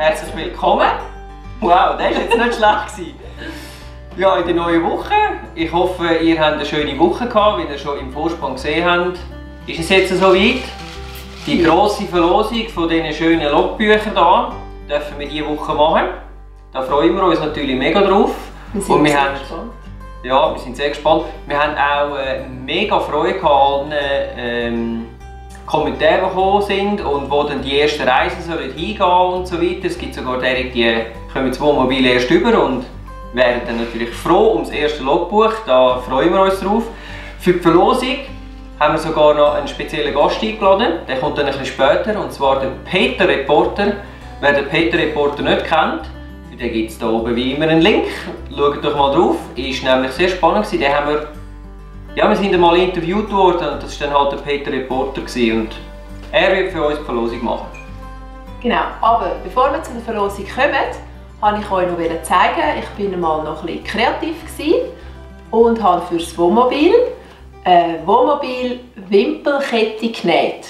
herzlich willkommen. Wow, das war jetzt nicht schlecht. Ja, in der neuen Woche. Ich hoffe, ihr habt eine schöne Woche gehabt, wie ihr schon im Vorspann gesehen habt. Ist es jetzt soweit? Die grosse Verlosung von diesen schönen Logbüchern hier dürfen wir diese Woche machen. Da freuen wir uns natürlich mega drauf. Wir sind sehr gespannt. Ja, wir sind sehr gespannt. Wir haben auch mega Freude an allen Kommentaren, die gekommen sind und wo dann die ersten Reisen sollen hingehen und so weiter. Es gibt sogar direkt die kommen das Wohnmobil erst über und wären dann natürlich froh um das erste Logbuch. Da freuen wir uns drauf. Für die Verlosung haben wir sogar noch einen speziellen Gast eingeladen. Der kommt dann ein bisschen später, und zwar der Peter Reporter. Wer den Peter Reporter nicht kennt, für den gibt es hier oben wie immer einen Link. Schaut doch mal drauf. Ist nämlich sehr spannend gewesen. Den haben wir sind einmal interviewt worden und das war dann halt der Peter Reporter gewesen. Und er wird für uns die Verlosung machen. Genau, aber bevor wir zu der Verlosung kommen, wollte ich euch noch zeigen, ich war mal noch ein bisschen kreativ und habe für das Wohnmobil eine Wohnmobil-Wimpelkette genäht.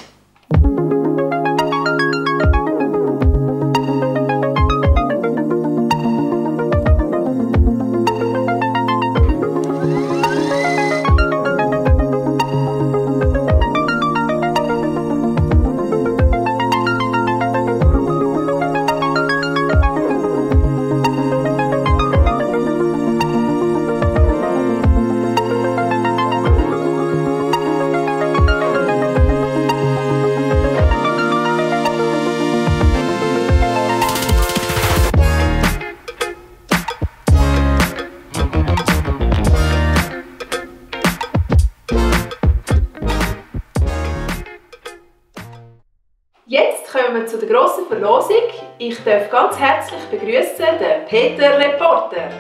Jetzt kommen wir zu der grossen Verlosung. Ich darf ganz herzlich begrüßen den Peter Reporter.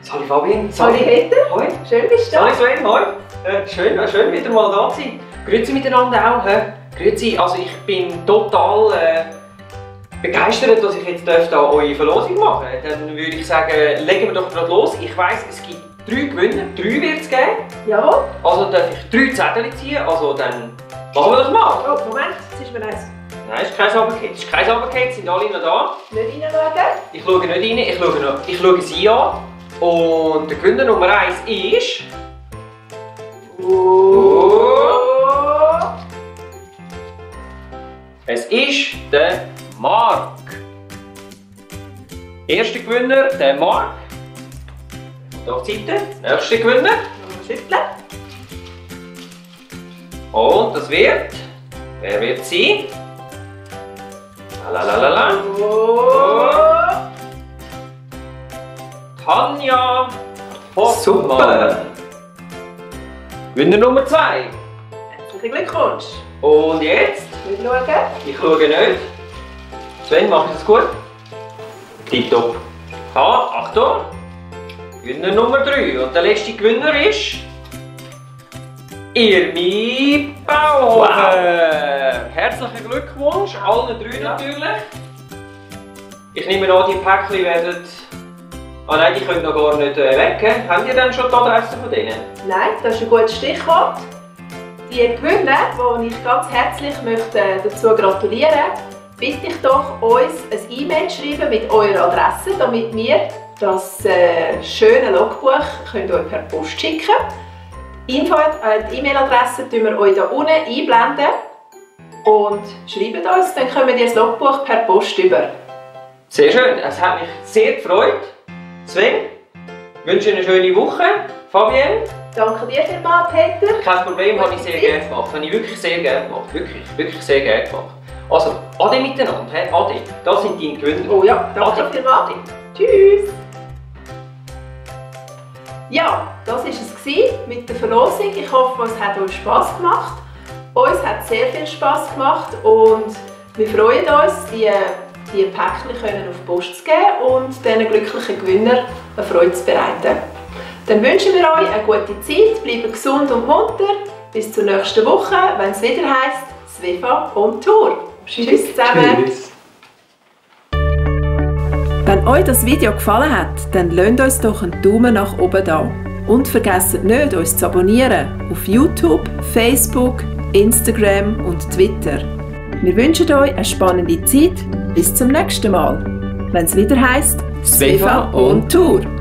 Salut Fabian. Salut Peter. Hoi. Schön bist du da. Salut Sven. Hoi. Schön wieder mal da zu sein. Grüezi miteinander auch. Grüezi. Also ich bin total begeistert, dass ich jetzt da eure Verlosung machen darf. Dann würde ich sagen, legen wir doch gerade los. Ich weiss, es gibt 3 Gewinner. 3 wird es geben. Jawohl. Also darf ich 3 Zettel ziehen. Also dann machen wir das mal. Oh, Moment, jetzt ist mir eins. Nein, es ist kein Sabberkett. Es ist kein Sabberkett, sind alle noch da. Nicht reinschauen? Ich schaue nicht rein, ich schaue sie an. Und der Gewinner Nummer 1 ist... Es ist der Marc. Erster Gewinner, der Marc. Hier auf die Seite. Nächster Gewinner. Noch schütteln. Und das wird... Wer wird sie? Lalalala. Tanja Hoffmann. Super! Gewinner Nummer 2. Herzlichen Glückwunsch. Und jetzt? Nicht schauen? Ich schaue nicht. Sven, machst du das gut? Tipptopp. Achtung! Gewinner Nummer 3. Und der letzte Gewinner ist... Irmi Bauhofer! Wow. Herzlichen Glückwunsch, allen 3 natürlich. Ich nehme an, die Päckchen werden... Ah nein, die können noch gar nicht weg. Habt ihr dann schon die Adresse von denen? Nein, das ist ein gutes Stichwort. Die Gewinner, die ich ganz herzlich dazu gratulieren möchte, bitte ich doch, uns ein E-Mail schreiben mit eurer Adresse, damit wir das schöne Logbuch euch per Post schicken können. Die E-Mail-Adresse tun wir euch hier unten einblenden und schreibt uns, dann kommen wir das Logbuch per Post über. Sehr schön, es hat mich sehr gefreut. Sven, ich wünsche eine schöne Woche. Fabienne. Danke dir vielmals, Peter. Kein Problem, habe ich sehr gerne gemacht. Habe ich wirklich sehr gerne gemacht. Wirklich sehr gerne gemacht. Also, Ade miteinander. Ade. Das sind deine Gewinner. Oh ja, danke vielmals. Tschüss. Ja, das war es mit der Verlosung. Ich hoffe, es hat euch Spass gemacht. Uns hat sehr viel Spass gemacht und wir freuen uns, die Päckchen auf die Post zu geben und diesen glücklichen Gewinner eine Freude zu bereiten. Dann wünschen wir euch eine gute Zeit, bleibt gesund und munter. Bis zur nächsten Woche, wenn es wieder heisst Svefa on Tour. Tschüss zusammen. Tschüss. Wenn euch das Video gefallen hat, dann lasst uns doch einen Daumen nach oben da. Und vergesst nicht, uns zu abonnieren auf YouTube, Facebook, Instagram und Twitter. wir wünschen euch eine spannende Zeit. Bis zum nächsten Mal, wenn es wieder heisst «Svefa on Tour».